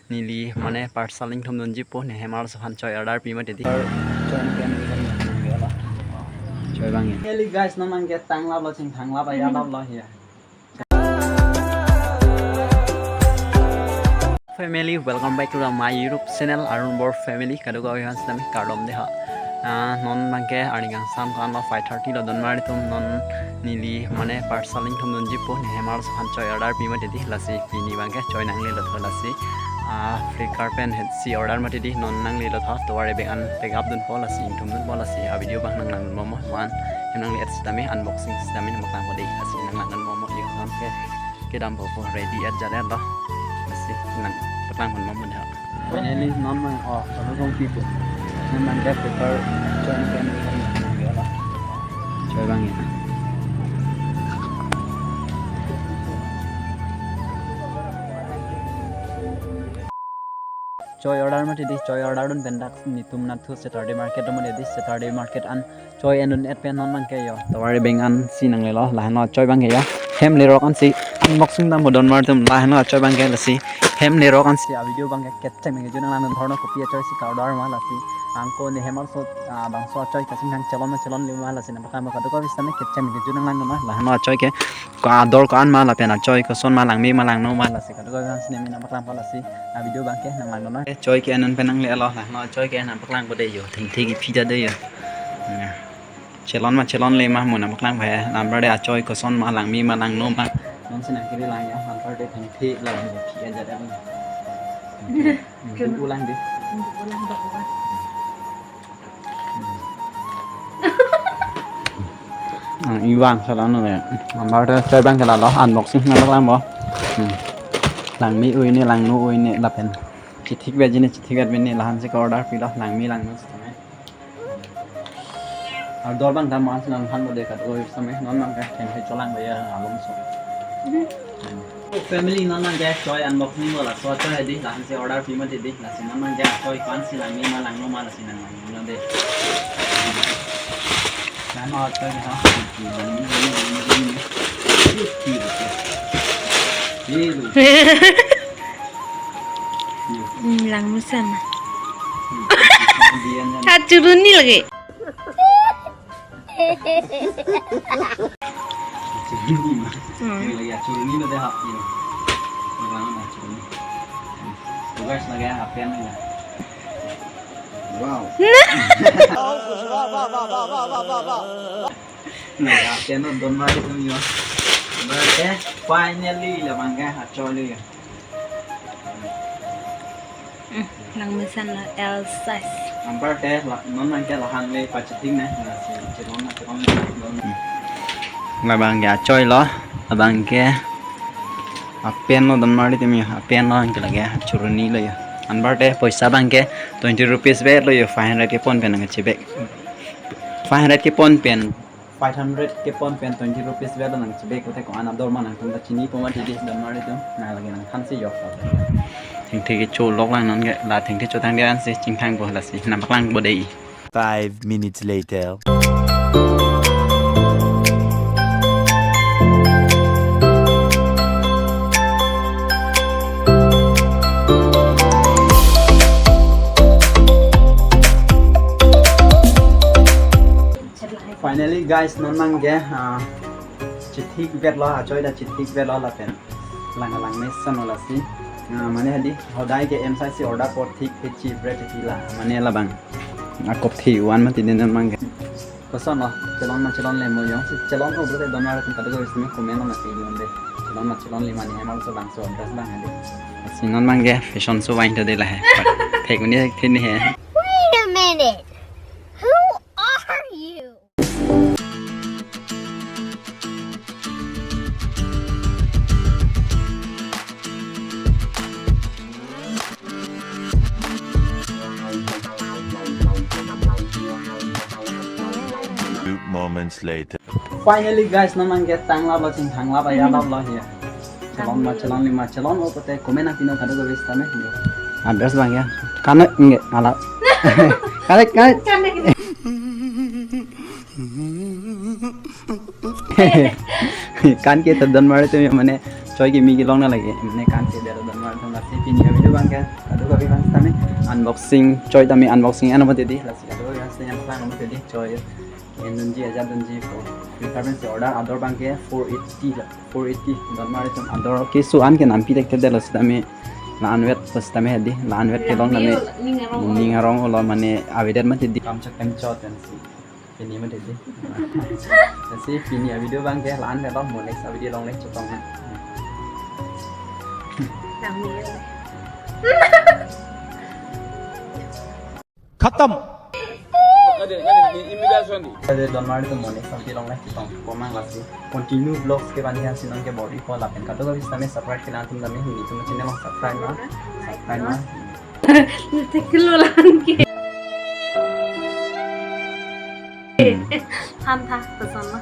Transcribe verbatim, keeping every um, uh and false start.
Neli mane parcel ingthum dunji pu, ne hem arloso aphan choi order pi mati di. Choi abang ya. Neli guys, non abangke tanglaplo, chingthanglap, ayalaplo ya. Family, welcome back to the my YouTube channel, Arun Bor Family. Kadokave aphan sitame kardom dei ha. Ah, non abangke arni kangsam ko-anlo, five thirty lo, donmar atum. Non neli mane parcel ingthum dunji pu, ne hem arloso aphan choi order pi mati di, lasi pini abangke choi nanglelo tho, lasi, ah, Flipkart pen hetsi order mati di, non nanglelo tho. Tovar ebeng an pack up dunpo, lasi ingthum dunpo, lasi a video abang nanglang mo mo, wan hem nangle-et sitame, unboxing sitame nangpaklangpo dei, lasi nanglang mo mo yo. Non ke kedampo pu, ready-et jat-etlo, lasi nangpaklangpon mo mo dei ha. Finally non abang, oh, kalu kong pipo. Non abangke paper choi pen, choi abang ya. Choi order mati di, choi order dun pen dak netum nathu Saturday market dun mati di, Saturday market an choi en dun-et pen non abangke yo. Tovar ebeng ansi nanglelo, lahenlo choi abangke ya. Hem lerok ansi unboxing dam ho donmar atum, lahenlo choi abangke, lasi hem lerok ansi a video abangke kecheng nangkejut nanglang dun thorno, kopi achoi si ka-order ma, lasi angko ne hem arloso, ah, bangso achoi kachingthang chelon ma chelonle ma, lasi nangpaklangpo, kadokave sitame kecheng nangkejut nanglang dun, lahenlo achoi ke, ko ador ko-an ma lapen achoi koson ma, langme ma langno ma, lasi kadokave sitame nangpaklangpo, lasi a video abangke nanglang dun. Eh, choi ke en dun pen nanglelo, lahenlo achoi ke nangpaklangpo dei yo. Thengthe kephi jat dei yo. Ya. Chelon ma chelonle ma mo nangpaklangpo he. Anparke achoi koson ma, langme ma langno ma, nonsi nangkiri lang ya. Anparke thengthe lang ya, phi ajat ya. Duk-ulang dei. Duk-ulang, duk-ulang. Ah, iwang salano ya. Anparke choi abangke lalo, unboxing nangpaklangpo. Hmm. Langme oi ne, langno oi ne lapen chithik veji ne, chithik vet mene, lahensi ka-order pilo, langme langno sitame. Ador abang dam ansi nangthanpo dei, kadokave sitame. Non abangke thengthe cholangpo ya alongso. Family, non abangke choi unboxing lo, laso choi dei, lahensi order pi mati di, lasi non abangke choi ko-ansi, langme ma langno ma, lasi nanglang dun dei. Lahenlo choi ha. Hmm, langmesan. Achuruni lagi. Achuruni ma. Hmm. Ini lagi achuruni lo dei ha. Ini. Orang achuruni. Tugas lagi ha, pen lagi. Wow. Nah, ya, pen lo donmar atum yo. Berarti finally labangke achoi lo ya. Hmm, langmesan lo, L size. Anparke la, non abangke lahenle pachethik ne, lasi chelon na chelon na. Labangke achoi lo, labangke apen lo donmar atum yo, apen lo anke lake achuruni lo yo. Anparke poisa abangke twenty rupees vet lo yo, five hundred kepon pen nangkachebek. Five hundred kepon pen, five hundred kepon pen twenty rupees vet lo nangchebek, kote ko-an ador ma nangtum ta chinipo mati di, donmar atum, nang lake nangthansi yok. Thengthe kecho lok lang non ke, la thengthe chotang dei ansi chingthangpo, lasi nangpaklangpo dei. Five minutes later. Finally guys, non abangke, ah, chithik vet lo, achoi ta chithik vet lo lapen lang langmesan lo, lasi. Ah, mane hadi hodai ke M size si order po, thik ke chi bread ke la, mane labang. Akop thi wan mati di non abangke. Koson lo, chelon ma chelonle mo yo. Chelon o bro, donmar atum kadokave sitame comment lo nangpi dun dei. Chelon ma chelonle ma, ne hem arloso bangso dress abang dei. Si non abangke fashion show vangtha dei lahe. Thek mene thek ne he. Wait a minute. Who are you? Few moments later. Finally guys, non abangke tanglaplo, chingthanglap, ayalaplo ya. Chelon ma chelonle ma, chelon o kote comment nangpi non, kadokave sitame. Address abang ya. Kanek nge ala. Kanek, kanek. Kan ke ta donmar atum yo, mane choi kimi kelong na lake, mane kan ke ta donmar atum, lasi pini a video Bangke, kadokave abang sitame unboxing, choi tame unboxing ano mati di, lasi kadokave abang sitame yang pakai ano mati di, choi. Endunji, ajat dunji ko. Free Fire si order ador bangke four eighty la, four eighty. Don mar atum ador keso an ke nampi tek tek detlo sitame la-anvet sitame hedi, la-anvet kelong tame ning arong, ning arong olo mane avedet mati di. Kam chak tem chot kan si. Pini mati di. Lasi pini a-video bangke la-an ke lo, mo next a-video along le chetong na. Nang ni. Khatam. Ade, ade, ni imida suandi. Ade, don mar atum mo next a-video along le chetong. Komang lasi. Continue vlogs ke bani hasi nang ke bor-i ko lapen kadokave abang sitame subscribe kelang atum tame hini atum channel along subscribe ma. Subscribe ma. Ni teklo lang ke. Ham tha, pesan ma.